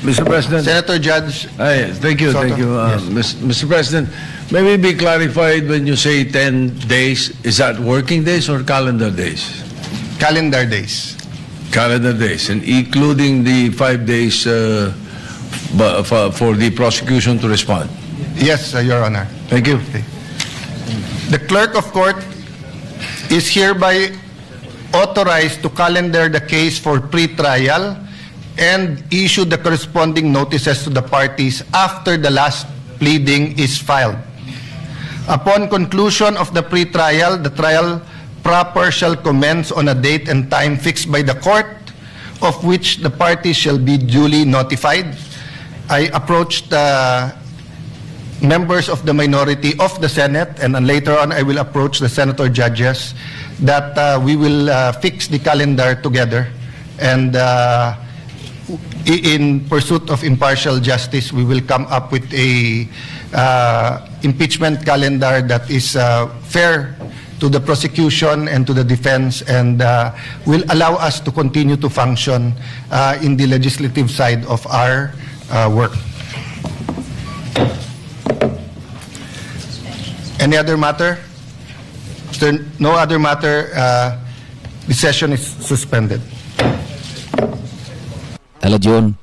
Mister President. Senator Judge. Ay, thank you, Soto. Thank you. Uh, Yes. Mis- Mister President, may we be clarified when you say ten days? Is that working days or calendar days? Calendar days. Calendar days, and including the five days uh, bu- for, for the prosecution to respond. Yes, uh, Your Honor. Thank you. The clerk of court is hereby authorized to calendar the case for pretrial and issue the corresponding notices to the parties after the last pleading is filed. Upon conclusion of the pretrial, the trial proper shall commence on a date and time fixed by the court, of which the parties shall be duly notified. I approached the members of the minority of the Senate, and then later on I will approach the senator judges that uh, we will uh, fix the calendar together, and uh, i- in pursuit of impartial justice, we will come up with a uh, impeachment calendar that is uh, fair to the prosecution and to the defense, and uh, will allow us to continue to function uh, in the legislative side of our uh, work. Any other matter? If there no other matter, uh, the session is suspended. Hello, Jun.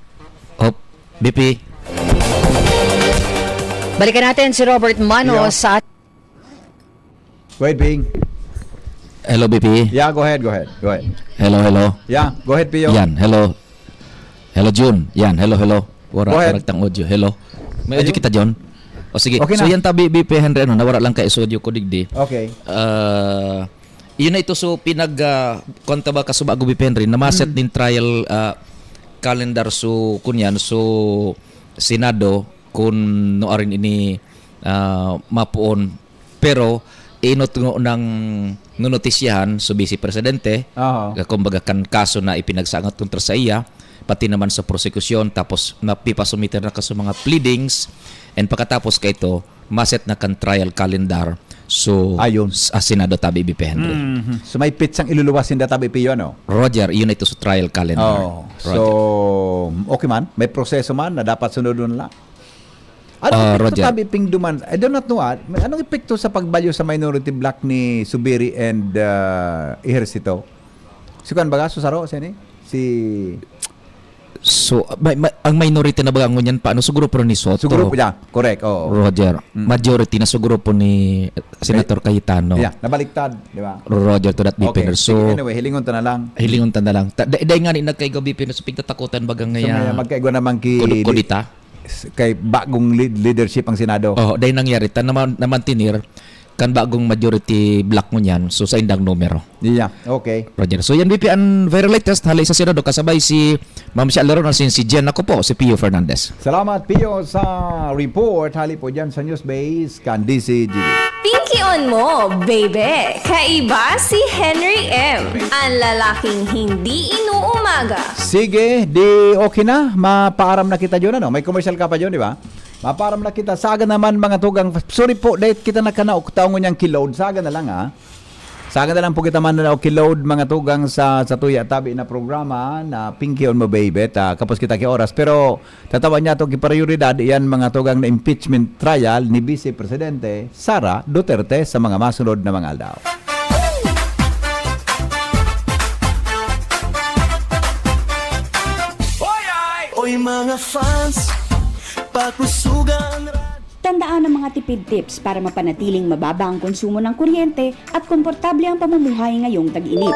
Hop, B P. Balikan natin si Robert Mano Yeah. sa Go ahead, Ping. Hello, B P. Yeah, go ahead, go ahead, go ahead. Hello, hello. Yeah, go ahead, Pio. Yan, hello. Hello, Jun. Yan, hello, hello. Wala Go ahead. ka nagtang audio. Hello. May audio Ayun. kita, Jun? O sige. Okay So na. Yan tabi, B P Henry, ano, nawara lang kay audio ko digdi. Okay. Ah, yun na ito. So, pinag, ah, kwan ta ba, kasubago, B P Henry, na maset Mm. nin trial ah, calendar. So, kunyan, so, Senado, kung nuarin ini ah, mapoon. Pero, inot ngo nang nunotisyahan, so, Vice Presidente, Aha. kumbaga kan kaso na ipinagsangot kontra sa iya, pati naman sa prosekusyon, tapos napipasumiter na ka sa mga pleadings, and pagkatapos ka ito, maset na kan trial calendar. So, Ayun. s- ah, Senado tabi, B P Henry. Mhm. So may pitsang iluluwas sinda tabi, Pio, no? Roger, yun ito sa trial calendar. Oh, Roger. so, okay man. May proseso man na dapat sunodon lang. Ano Ah, epekto Roger. Tabi, Ping, duman? I do not know, ah. May anong epekto sa pagbalyo sa minority bloc ni Subiri and ah, Ejercito? Si Kwan Baga, Susaro, siya ni? Si... So, may, may, ang minority na baga ngunyan pa, ano, sa grupo ni Soto. Siguro po niya. Correct, oo. Roger, majority na sa grupo ni Senator Cayetano. Yeah, nabaliktad, di ba? Roger, to that, B P Okay, Henry. sige, So, anyway, hilingon ta na lang. hilingon ta na lang. Ta- da- Dahil nga ni nagkaigaw, B P Henry, so pigtatakutan baga So, ngaya may magkaigwa naman ki... kudu- kudita. Kay bagong lead- leadership ang Senado. Oh, dahil nangyari, ta naman, naman tinir, kan bagong majority bloc ngunyan, so sa indang numero. Yeah, okay. Roger. So yan, B P, ang very latest, hali sa Senado, kasabay si Ma'am Shal Leron, asin si Jen, ako po, si Pio Fernandez. Salamat, Pio, sa report. Hali po dyan sa Newsbase, kan D C G B. Pinkion mo, baby! Kaiba si Henry M. Ang lalaking hindi inuumaga. Sige, di okay na. Mapaaram na kita dyan, ano? May commercial ka pa dyan, di ba? Mapaaram na kita. Saga naman, mga tugang. Sorry po, dahil kita nakanaok taong ngunyan ki-load. Saga na lang, ha? Saga na lang po kita man na ki-load, mga tugang, sa, sa tuya tabi na programa na Pinkion Mo, Baby. Ta, kapos kita ki oras. Pero tatawan niya itong kiprioridad, iyan, mga tugang, na impeachment trial ni Vice Presidente Sara Duterte sa mga masunod na mga aldaw. Oy, mga fans, pakusugan. Tandaan ang mga tipid tips para mapanatiling mababa ang konsumo ng kuryente at komportable ang pamumuhay ngayong tag-init.